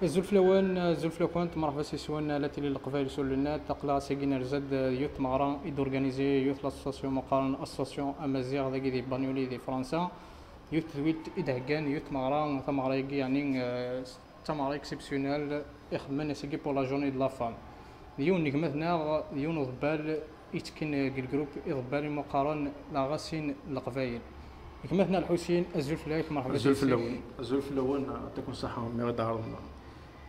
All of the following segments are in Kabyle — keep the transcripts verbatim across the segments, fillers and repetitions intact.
Azul fell-awen, azul fell-akent, merḥba s yeswen la tili n Leqbayel sur le net. Aql-aɣ ass-agi nerza-d yiwet tmeɣra i d-organizi yiwet l'association meqqaren association amaziɣ dagi di Banyuli di Fransa. Yiwet tedwilt i d-heggan, yiwet tmeɣra, tameɣra-agi yeɛni, eh, d tameɣra exceptionnelle, ixemmen ass-agi pour la journée de la femme. D yiwen n gma-tneɣ, d yiwen uḍebbal, yettekkin deg lgrup iḍebbalen imuqaren la racine n Leqbayel. Gma-tneɣ Lḥusin, azul fell-ak, merḥba. Azul fell-awen. Azul fell-awen, yeɛṭikum ṣṣeḥḥa mi ɣ-d-tɛerḍem.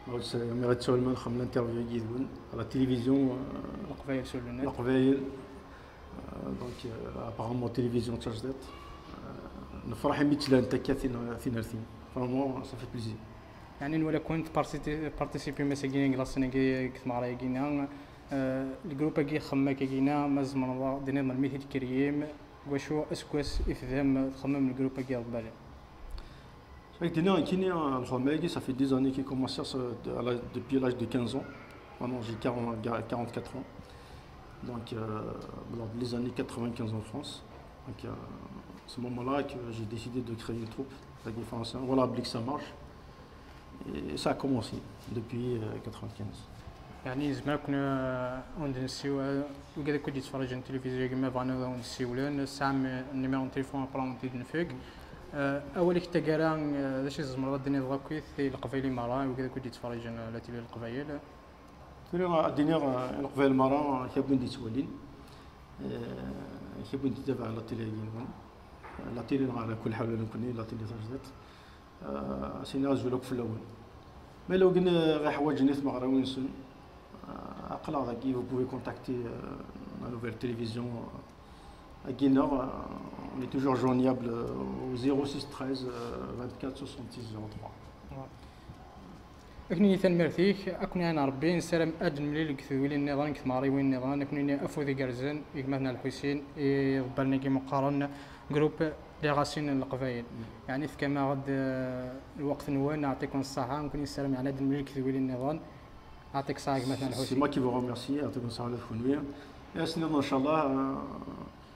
Ma ɣ-d-, mi ɣ-d-tsawlem ad nxemmem l'interview yid-wen à la télévision, euh, Leqbayel sur le net. Leqbayel. Euh, donc, euh, apparemment, télévision Tajdiṭ. Euh, nefreḥ imi ttlan takka tin-, tinertin. Vraiment, ça fait plaisir. Yeɛni nwala-ken tpartisi-, tpartisipim ass-agi deg laṣin-agi deg tmeɣra-agi-nni. Euh, lgrup-agi ixemmem akka-agi-nni, ma tzemreḍ ad d-tiniḍ melmi i t-id-tkeryem, deg wacu aseggas i tebdam txemmem lgrup-agi iḍebbalen? Ad k-d-iniɣ nekkini, euh, lxedma-agi, ça fait des années qu'il commence à se-, de-, à l'âge, depuis l'âge de quinze ans. Maintenant, j'ai quarante, quarante-quatre ans. Donc, euh, lors des années quatre-vingt-quinze en France. Donc, euh, à ce moment-là que j'ai décidé de créer une troupe avec des Français. Voilà, Blick, ça marche. Et ça a commencé depuis, euh, quatre-vingt-quinze. Yeɛni, nezmer ad ken-, ad wen-d-nessiwel, wigad akk i d-yettferriǧen tilivizyu-agi, ma bɣan ad wen-d-ssiwlen, tesɛam, euh, numéro n téléphone, après ad wen-t-id-nefk. Euh, awal-ik n taggara, euh, d acu i tzemreḍ ad d-tiniḍ akk i Leqbayel i meṛṛa, wigad akk i d-yettferriǧen, euh, la télé n Leqbayel? Tura ad d-iniɣ, euh, Leqbayel meṛṛa, kra n win d-yettwalin, euh, kra n win d-yettabaɛen la télé-agi-nwen, la télé-nneɣ ɛla kulli ḥal, nekkni, la télé Tajdiṭ. Euh, ad s-iniɣ azul akk fell-awen. Ma yella win, euh, ɣ-iḥwaǧen i tmeɣriwin-nsen, euh, aql-aɣ dagi, vous pouvez contacter, euh, la nouvelle télévision, euh, agi-nneɣ, euh, on est toujours joignable, euh, au zéro six treize, euh, vingt-quatre soixante-six zéro trois. Ouais. Akni, tanemmirt-ik, ad ken-iɛin Ṛebbi, nessaram ad nemlil deg tedwilin nniḍen, deg tmeɣriwin nniḍen, ad ken-nini afud igerrzen, i gma-tneɣ Lḥusin, i iḍebbalen-agi meqqaren, groupe Les Racines n Leqbayel. Mm. Yeɛni tefkam-aɣ-d, eh, lweqt-nwen, yeɛṭikum ṣṣeḥḥa, nekkni nessaram yeɛni ad nemlil deg tedwilin nniḍen. Yeɛṭik ṣṣeḥḥa a gma-tneɣ Lḥusin. C'est moi qui vous remercie, yeɛṭikum ṣṣeḥḥa ula d kenwi. Ass nniḍen, ncallah, eh,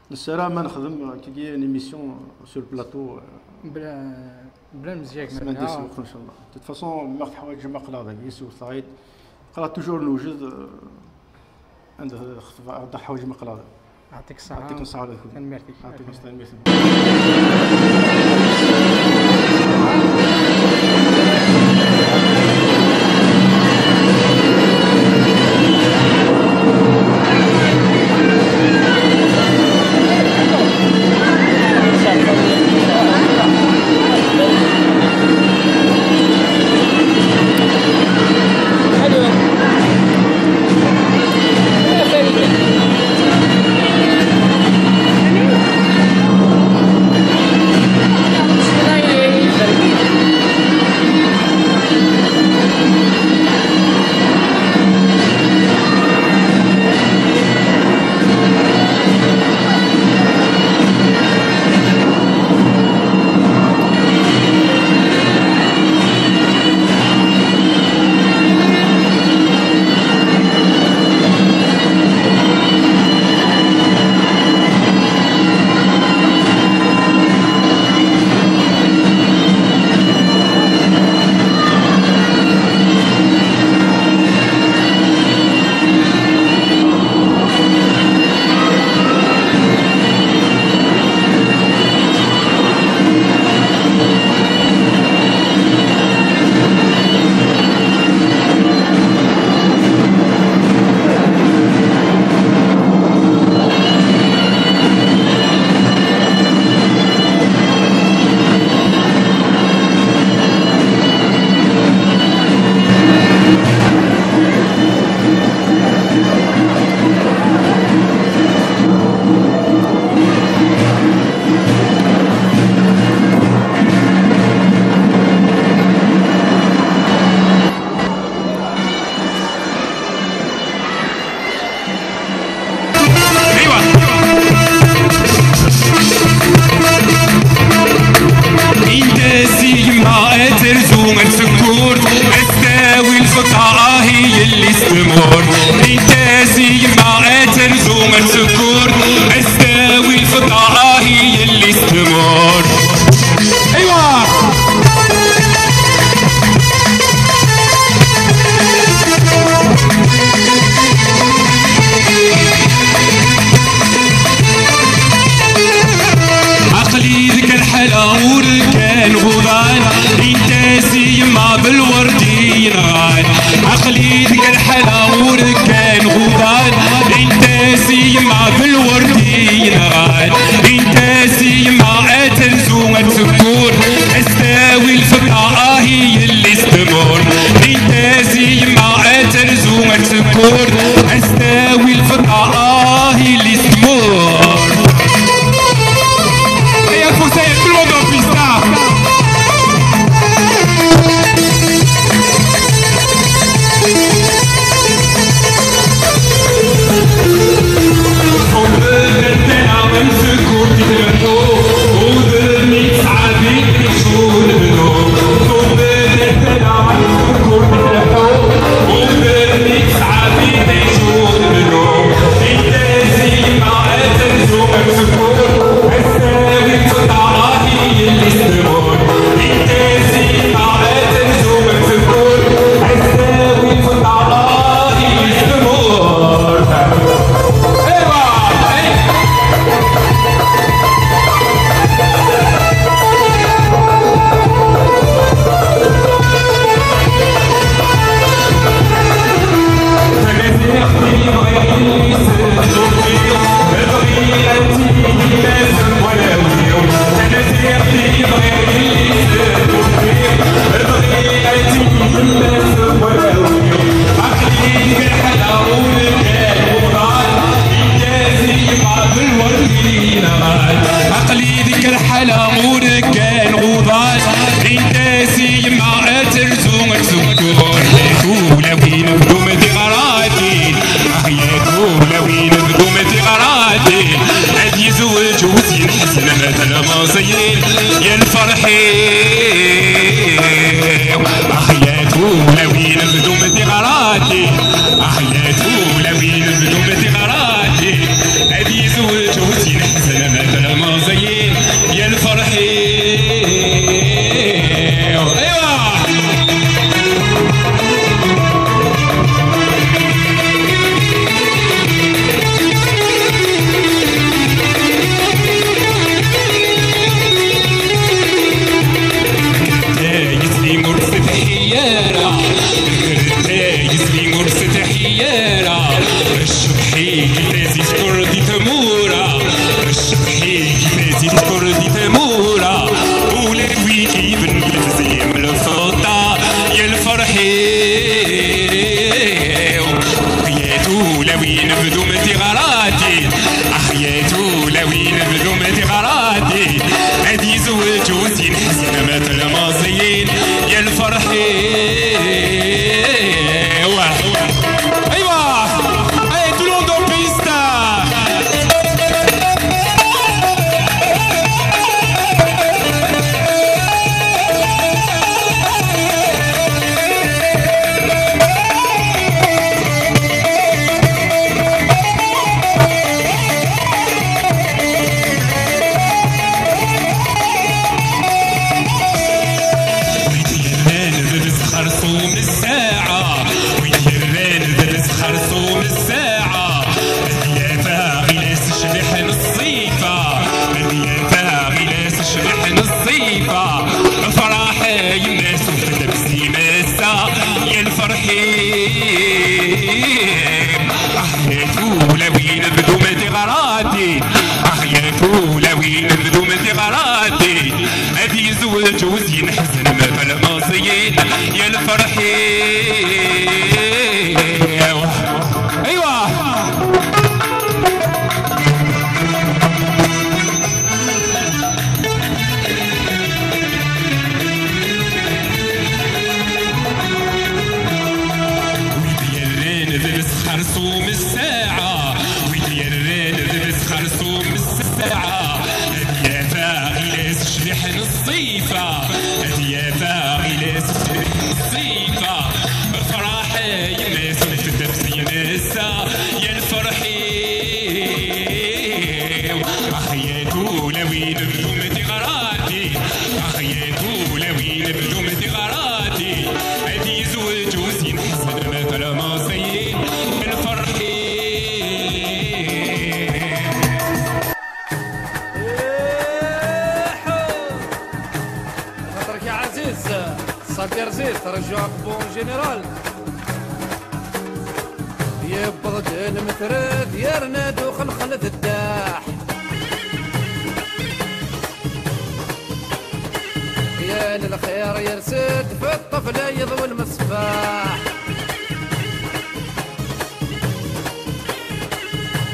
nessaram ad nexdem, eh, kiki une émission sur le plateau, eh, bla, bla lemzeyya a gma-tneɣ. Semaine des Soukh, ncallah. De toute façon, ma teḥwaǧem aql-aɣ dagi, si Saɛid. Aql-aɣ toujours newjed, eh, Anda xeḍbeɣ, anda ḥwaǧ meqlaḍ. Yeɛṭik ṣṣeḥḥa. Yeɛṭik ṣṣeḥḥa. Tanemmirt-ik. Yeɛṭik ṣṣeḥḥa, tanemmirt. Inta s yemma ad terzu ar tsekkurt, ad s-tawi lfeṭṭa ahi yelli s tmurt. Inta s yemma ad terzu ar tsekkurt, ad s-tawi lfeṭṭa ahi yelli s tmurt. Aywa! عقلي ديك الحالة ولك الوضع، انت سيما بالوردين. عقلي ديك الحالة ولك الوضع، انت سيما ترزو تزكو. يا ولوين بدوم دي غراتي، اه يا ولوين بدوم دي غراتي، هاد يزوج وزين حسن مثل مصير يا الفرحي. أخياتو لوين بدوم ثغراتي، أخياتو لوين بدوم ثغراتي، هادي زوج وتين حسن مثل مزين يا الفرحي. ايوا. تايت لي مرسد حيارة، تايت لي مرسد حيارة. الشبحي كيفاش يذكر دي ثمورة، الشبحي كيفاش يذكر دي ثمورة. ولا ويكي بن الفزيم الفضة يا الفرحي. يا ثولة وين بدو متي غراتي، اخ يا ثولة وين بدو متي غراتي. هادي زوج وزين حسن مثل مصيين يا الفرحي. ايوا، ايوا، اي، tout le monde en piste. ويدي الرانب بس خرصوم الساعة، ويدي الرانب بس خرصوم الساعة. هدية غلاس شبح نصيفة، هدية غلاس شبح نصيفة. فرح يماس وفد بسيماسة يا الفرحين. أخياتو لوين بدو متي غراتي، أخياتو لوين بدو متي غراتي. هادي يزوج وزين حزن ما فالماصيين يا الفرحين. ايوا. ويدي الرين بس خرصوم الساعة، ويدي الرين بس خرصوم الساعة. هدية غلاس شبح نصيفة، هدية غلاس شبح نصيفة. فرح يمس وتدفس يمسة يا الفرحي. أخياتو لوين بدوم ثغراتي، أخياتو لوين بدوم ثغراتي. هادي زوج وزين حسن مثل مصيين الفرحي. خاطرك يا عزيز، صافي رزيز، ترجعك بون جينيرال. يبض المثرد يرند وخلخل ذداح. يا للخير يرسد في الطفل يضوي المصباح.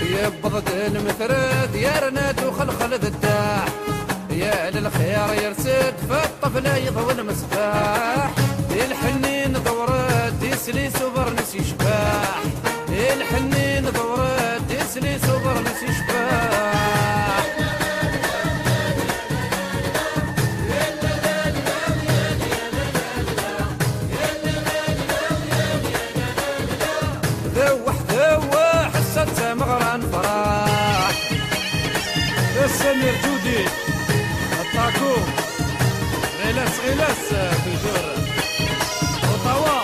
يبض المثرد يرند وخلخل ذداح. يا للخير يرسد في الطفل يضوي المصباح. الحنين دورت يسلي سوبر نسي شباح. الحنين دورت يسلي سوبر نسي شباح. ذوح ذوح حسة مغران فراح. السمير جودي. الطاكو. غلاس، غلاس، توجور. وطاوا.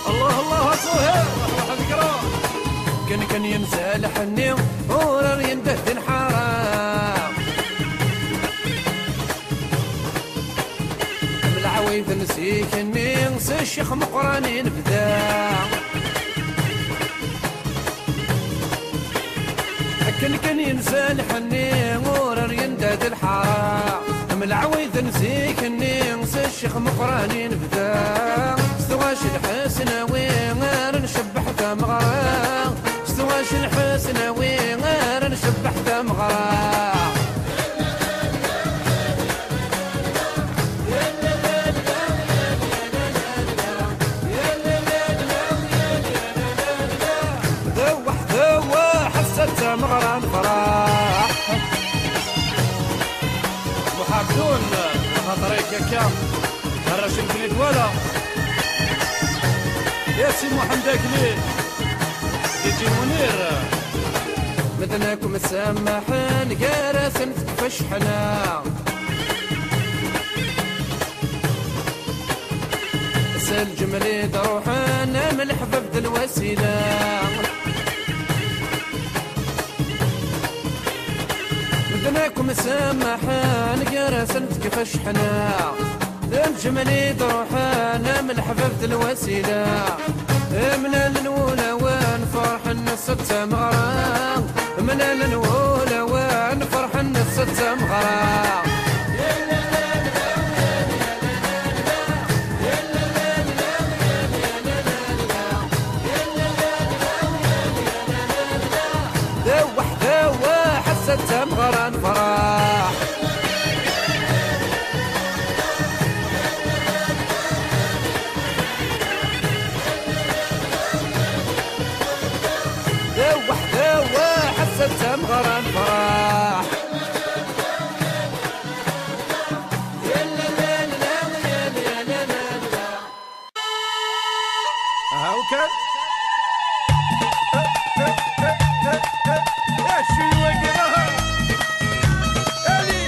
الله، الله، سهير، روح، روح، ذكرى. كان، كان ينسى لحني، ورا ينده الحرام. العويد نسيك النيس، الشيخ مقرانين بدا. أكن كان ينسى الحني، ورر ينداد الحارة. من العويد نسيك النيس، الشيخ مقرانين بدا. فرح. ذوح ذوح حسة مغران فرح. محافظون، خاطر هكا هرش الكليد ولا. يا سي محمد أكليل، دي جي منير. مدنكم سمحن قراسن تكفش حنا. سلجم لي دروحن من الحباب د الوسيلة. مدنكم سمحن قراسن تكفش حنا. الجمل يدروحن من الحباب د الوسيلة. من الأولى وين فرحن ست مغرا، من الأولى وين فرحن ست مغرا. ذوح ذوح حسة مغرا نفرح. ذوح ذوح حسة مغرا نفرح. هاو كان. يا شو الوقت؟ الي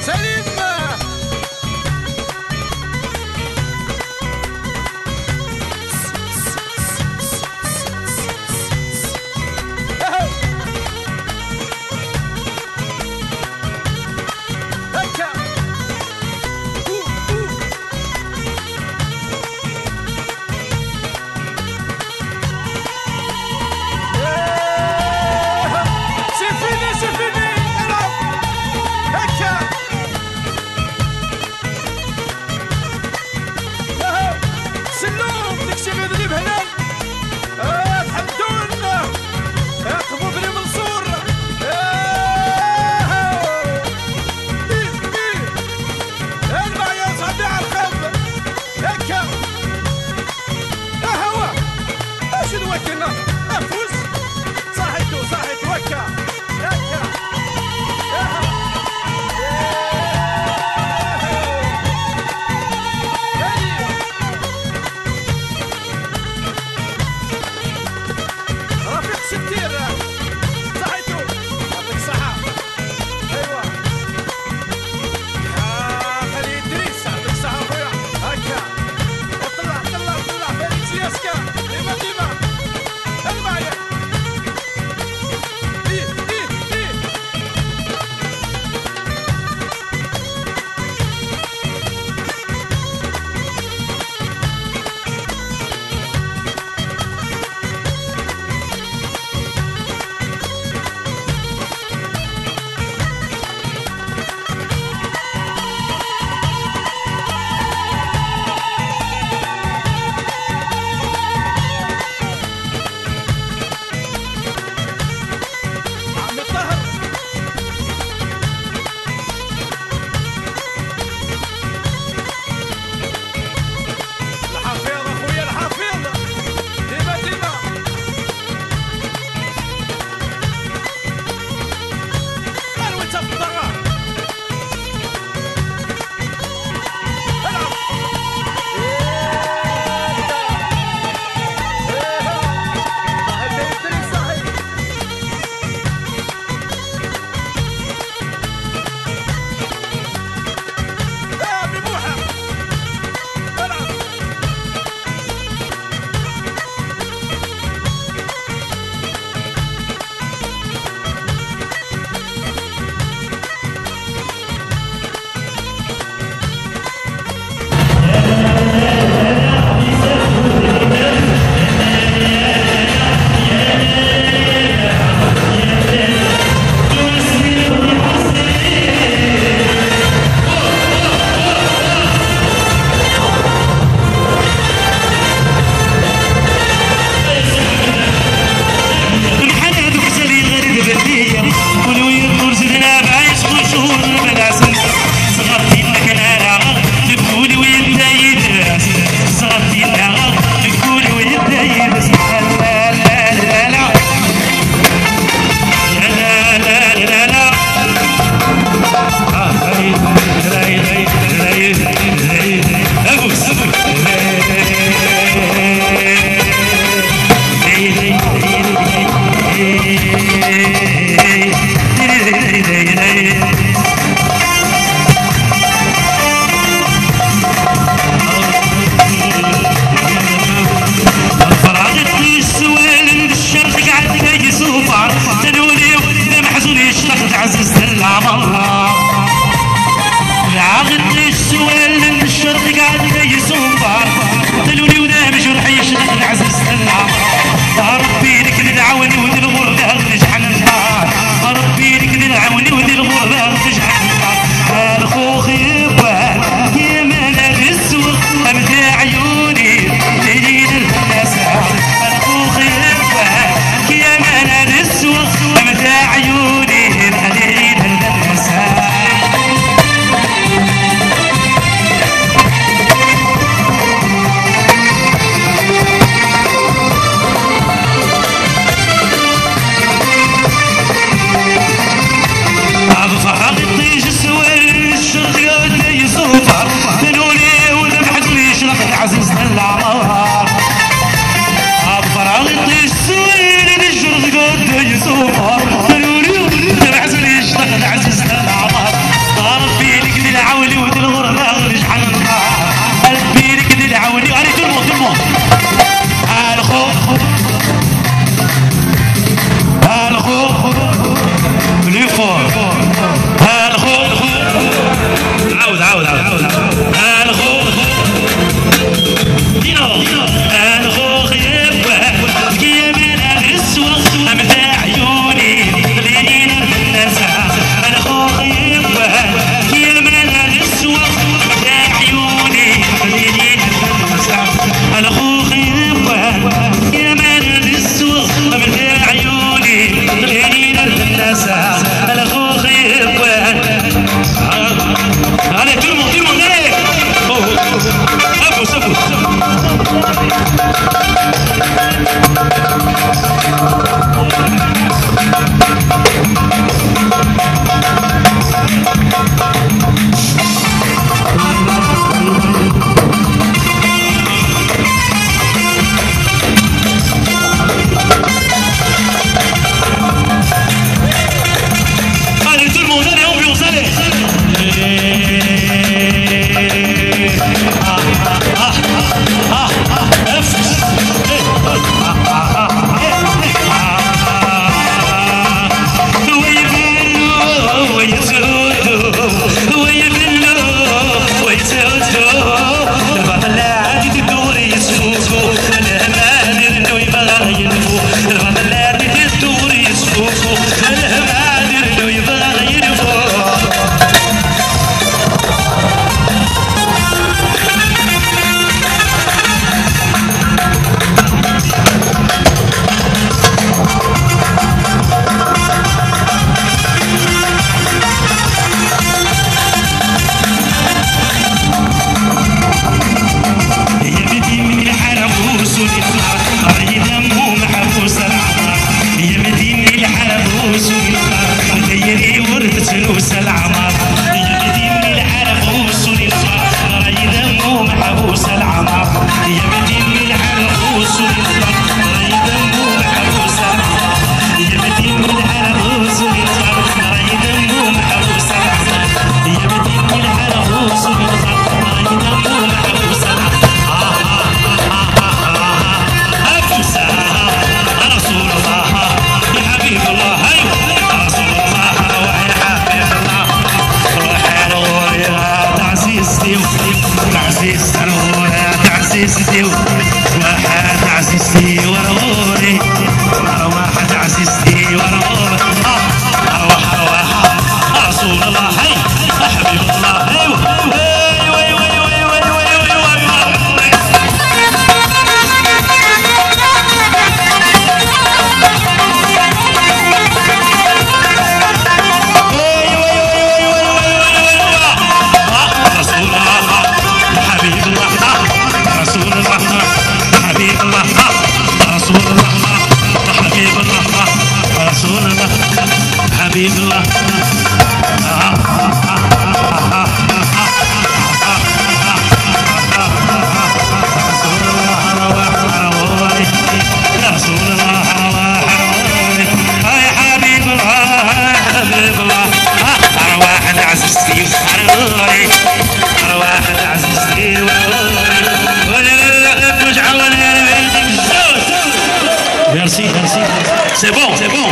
Salim! Aha! Akka! C'est fini, c'est fini. Alors, هكا. آه، سلوم، داكشي غير اللي بهنا. آه، تحدون. آه، قبو بني منصور. آه. إيه، إيه. المعيا صاحبي على القلب. هكا. ها هو. اش نوكلنا؟ افوز. صحيتو، صحيتو، هكا. هكا. ها هو. هاني. رفيق ستير. صحيتو. يعطيك الصحة. ايوا. يا خالد إدريس، يعطيك الصحة خويا. هكا. وطلع، طلع، طلع. فريد سياسكا. ديما، ديما. هل معايا؟ إيه، إيه، إيه. عمي الطاهر. الحفيظ اخويا الحفيظ، ديما ديما. انا وانت في الطاغة. العب. هكا يدري صاحبي. عاوني ود الغربة نجحل نطلع. البيرك دي العاوني، allez tout le monde, tout le monde. الخو. الخو. Plus fort. الخو. عاود، عاود، عاود. الخو. دينو. الخو خيب. كيما السوا. أمتاع عيوني. ليلين الناس. الخو خيب. يا مال السوق يا عيوني، خليني نتمسح. الخوخ يبان يا مال السوق يا عيوني، خليني نتمسح. الخوخ يبان. Allez, tout le monde, tout le monde, allez. Oh, oh. Abou, Abou. Allez, tout le monde, allez, ambiance, allez. Ah, ah, ah, ah, ah, ah. C'est bon, c'est bon.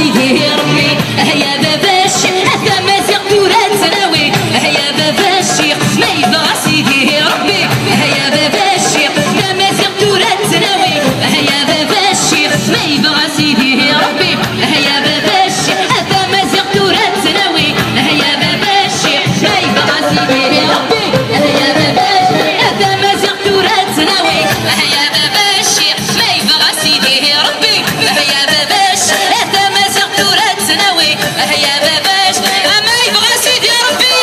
Sidi Ṛebbi, ah ya baba Ccix, a tamaziɣt tura ad tnawi. Ah ya baba Ccix, ma yebɣa Sidi Ṛebbi, ah ya baba Ccix, tamaziɣt tura ad tnawi. Ah ya baba Ccix, ma yebɣa Sidi Ṛebbi, ah ya baba Ccix, a tamaziɣt tura ad tnawi. Ah ya baba Ccix, ma yebɣa Sidi Ṛebbi, ah ya baba Ccix, a tamaziɣt tura ad tnawi. Ah ya baba Ccix, ma yebɣa Sidi Ṛebbi, ah ya baba Ccix, a tamaziɣt tura ad tnawi. Ah ya baba Ccix, ma yebɣa Sidi Ṛebbi,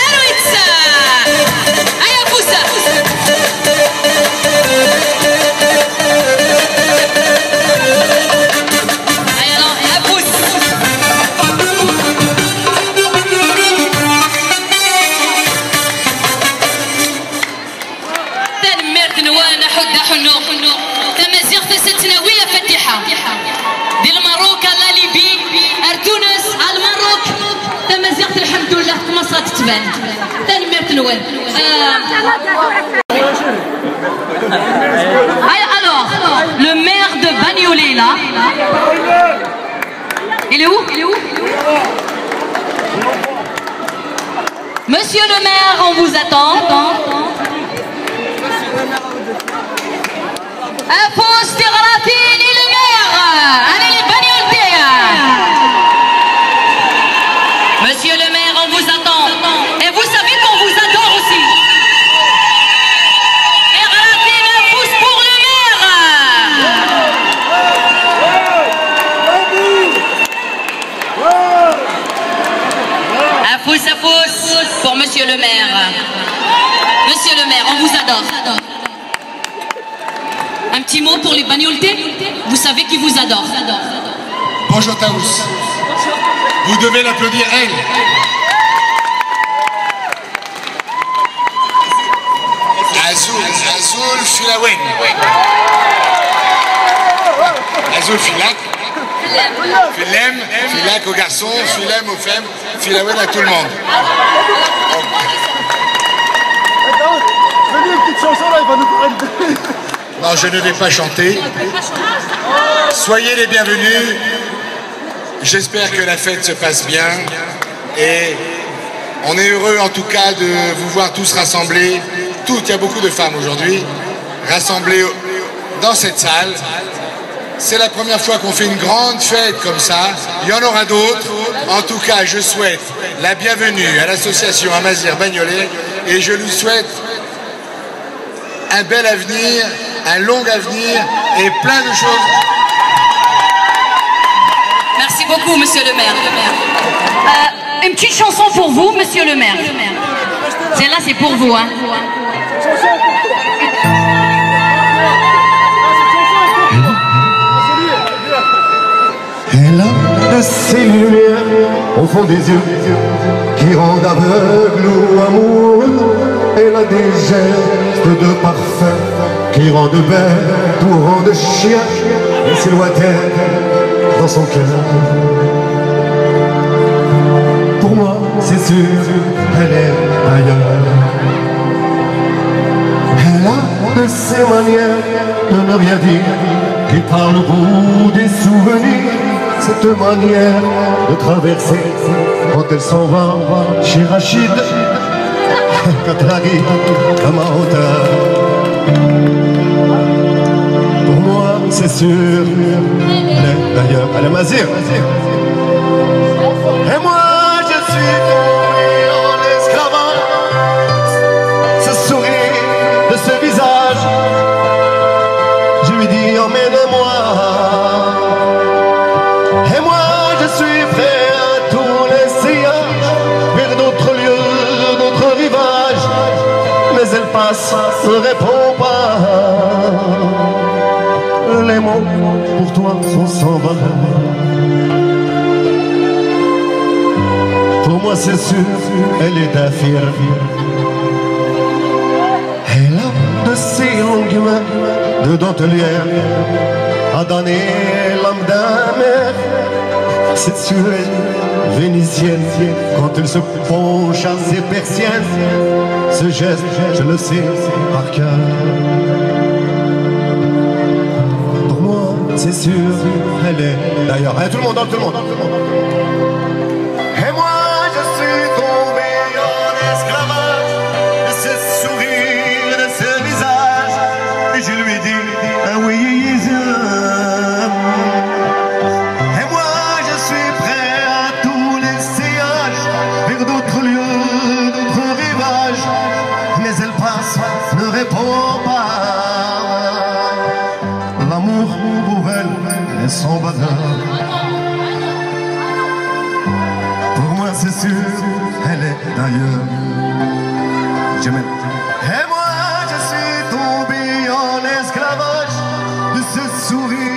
arwit-tt. Ay afus. Ay afus. Tanemmirt-nwen, aḥuddu aḥunnu. Tamaziɣt ass-a ad tnawi afatiḥa. Di Lmerruk, a la Libye, ar Tunes, a Lmerruk. Tamaziɣt, lḥemdullah, teqmeṣ ad tettban. Tanemmirt-nwen. Euh, ah, alors, le maire de Bagnolet est là. Il est où ? Il est où ? Monsieur le maire, on vous attend. Afus tiɣratin i le maire. Allez, les Bagnoletais. Monsieur le maire, on vous attend. Et vous savez qu'on vous adore aussi. Tiɣratin, afus pour le maire. Afus, afus pour monsieur le maire. Monsieur le maire, on vous adore. Un petit mot pour les Bagnoletais. Vous savez qu'ils vous adorent. Bonjour Taous. Vous devez l'applaudir, elle. Azul, azul fell-awen. Azul fell-ak. Fell-am, fell-ak aux garçons, fell-am aux femmes, fell-awen à tout le monde. Attends, fais-lui une petite chanson là, il va nous faire une... Non, je ne vais pas chanter. Soyez les bienvenus. J'espère que la fête se passe bien et on est heureux en tout cas de vous voir tous rassemblés, toutes, il y a beaucoup de femmes aujourd'hui, rassemblées dans cette salle. C'est la première fois qu'on fait une grande fête comme ça. Il y en aura d'autres. En tout cas, je souhaite la bienvenue à l'association Amazir Bagnolet et je lui souhaite un bel avenir, un long avenir et plein de choses. Merci beaucoup, monsieur le maire. Euh, une petite chanson pour vous, monsieur le maire. Celle-là, c'est pour vous, hein. Elle a de ces lumières au fond des yeux qui rendent aveugle ou amoureux. Elle a des gestes de parfum qui rendent bête ou rendent chien. Et si lointaine dans son cœur. Pour moi, c'est sûr, elle est ailleurs. Elle a de ces manières de ne rien dire qui parle au bout des souvenirs. Cette manière de traverser quand elle s'en va chez Rachid. Quand elle arrive à ma hauteur. Pour moi, c'est sûr, elle est ailleurs. Allez, Mazir. Et moi, je suis tombé en esclavage. Ce sourire de ce visage, je lui dis, emmène-moi. Et moi, je suis prêt à tout laisser vers d'autres lieux, d'autres rivages. Mais elle passe, ne répond pas. Les mots pour toi sont sans valeur. Pour moi, c'est sûr, elle est infirme. Elle a de ces longues mains de dentelière à donner l'âme d'un maire. Cette Suède vénitienne, quand elle se penche à ses persiennes, ce geste, je le sais par cœur. Pour moi, c'est sûr, Elle est d'ailleurs. Allez, tout le monde, tout le monde, tout le monde. Et moi, je suis tombé en esclavage de ce sourire, de ce visage. Et je lui dis, ah oui, je... Et moi, je suis prêt à tous les sillages, vers d'autres lieux, d'autres rivages. Mais elle passe, ne répond pas. L'amour pour elle est sans valeur. Pour moi, c'est sûr, elle est d'ailleurs. Je m'aime. Et moi, je suis tombé en esclavage de ce sourire.